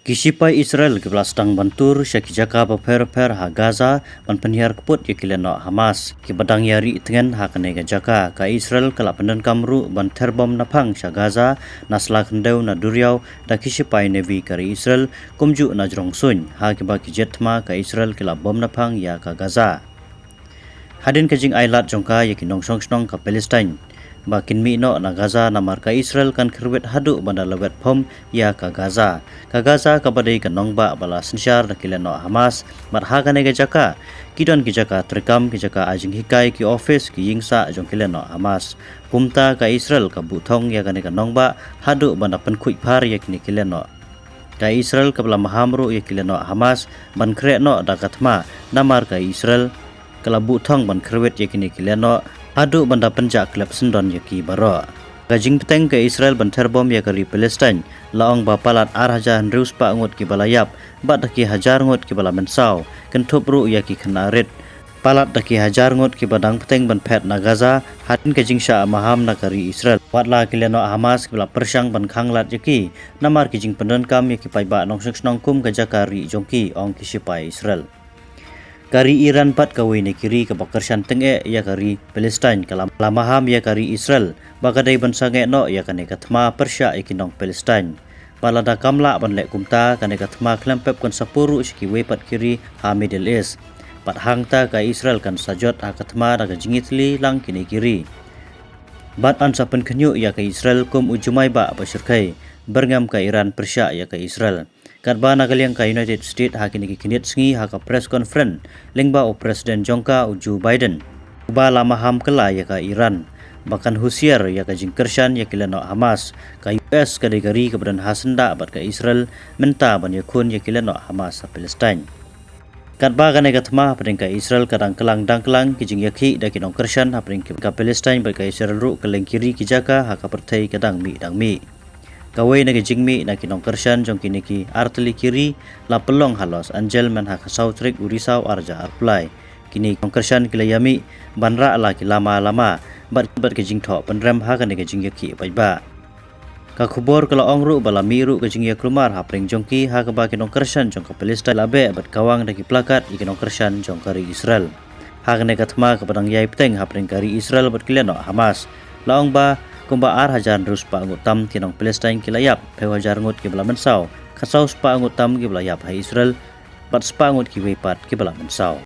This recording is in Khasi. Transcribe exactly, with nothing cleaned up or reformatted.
Ki shipai Israel kiba la sdang ban tur sha ki jaka bapher bapher ha Gaza ban pynhiar kput ïa ki lehnoh Hamas kiba dang ïa rieh tngen ha kane ka jaka. Ka Israel ka la pyndonkam ruh ban ther bom naphang sha Gaza na sla khyndew na duriaw da ki shipai Navy ka ri Israel, kumjuh na jrong suiñ ha kiba ki jet thma ka Israel ki la bom naphang ïa ka Gaza. Hadien ka jingailad jong ka ïa ki nongshong shnong ka Palestine ba kin mih noh na Gaza namar ka Israel kan kyrwit haduh ban da lawet phom ïa ka Gaza. Ka Gaza kaba dei ka nongbah ba la synshar da ki lehnoh Hamas, bad ha kane ka jaka ki don ki jaka treikam, ki jaka ai jinghikai, ki office, ki ïing sah jong ki lehnoh Hamas. Kumta ka Israel ka buh thong ïa kane ka nongbah haduh ban da pynkhuid phar ïa kine ki lehnoh. Ka Israel kaba la maham ruh ïa ki lehnoh Hamas ban khreh noh da ka thma, namar ka Israel ka la buh thong ban khreh ïa kine ki lehnoh haduh ban da pynjah khlem syndon ïa ki baroh. Ka jingbteng ka Israel ban ther bom ïa ka ri Palestine la ong ba palat ar hajar hynriew spah ngut kiba la ïap, bad da ki hajar ngut kiba la mynsaw, kynthup ruh ïa ki khynnah rit. Palat da ki hajar ngut kiba dang bteng ban phet na Gaza hadien ka jingshah maham na ka ri Israel. Wat la ki lehnoh Hamas kiba la pyrshang ban khanglad ïa ki namar ki jingpyndonkam ïa ki paidbah nongshong shnong kum ka jaka rieh jong ki, ong ki shipai Israel. Ka ri Iran pat kawei na ki ri kaba kyrshan tyngeh ïa ka ri Palestine ka la, la maham ïa ka ri Israel ba ka dei ban sangeh noh ïa kane ka thma pyrshah ïa ki nong Palestine. Bad lada kam lah ban leh kumta, kane ka thma khlem pep kan sa pur ruh sha kiwei pat ki ri ha Middle East. Bad hangta ka Israel kan sa jot ha ka thma da ka jingïatylli lang kine ki ri. Bad yn sa pynkhynñiuh ïa ka Israel kum u jumai bah ba shyrkhei, byrngem ka Iran pyrshah ïa ka Israel. Katba na ka liang ka United States ha kine ki khyndiat sngi ha ka press conference lyngba u President jong ka u Joe Biden, uba la maham kylla ïa ka Iran ba kan husiar ïa ka jingkyrshan ïa ki lehnoh Hamas. Ka U S ka dei ka ri kaba don ha syndah bad ka Israel mynta ban ïakhun ïa ki lehnoh Hamas ha Palestine. Katba kane ka thma hapdeng ka Israel ka dang klang dang klang, ki jingïakhih da ki nongkyrshan hapdeng ka Palestine bad ka Israel ruh kylleng ki ri ki jaka ha ka pyrthei ka dang mih dang mih. Kawei na ki jingmih na ki nongkyrshan jong kine ki artylli ki ri la pynlong ha Los Angeles mynha ka saw tarik u Risaw ar hajar arphew lai. Kine ki nongkyrshan ki la ïamih ban rah la ki lama lama bad, bad ki jingthoh pynrem ha kane ka jingïakhih paidbah. Ka khubor ka la ong ruh ba la mih ruh ka jingïakhun hapdeng jong ki ha kaba ki nongkyrshan jong ka Palestine la beh bad kawang da ki plakat ïa ki nongkyrshan jong ka ri Israel. Ha kane ka thma kaba dang ïai bteng hapdeng ka ri Israel bad ki lehnoh Hamas, la ong ba kumba ar hajar hynriew spah ngut tam ki nong Palestine ki la ïap, phew hajar ngut kiba la mynsaw, ka saw spah ngut tam kiba la ïap ha Israel, bad spah ngut kiwei pat kiba la mynsaw.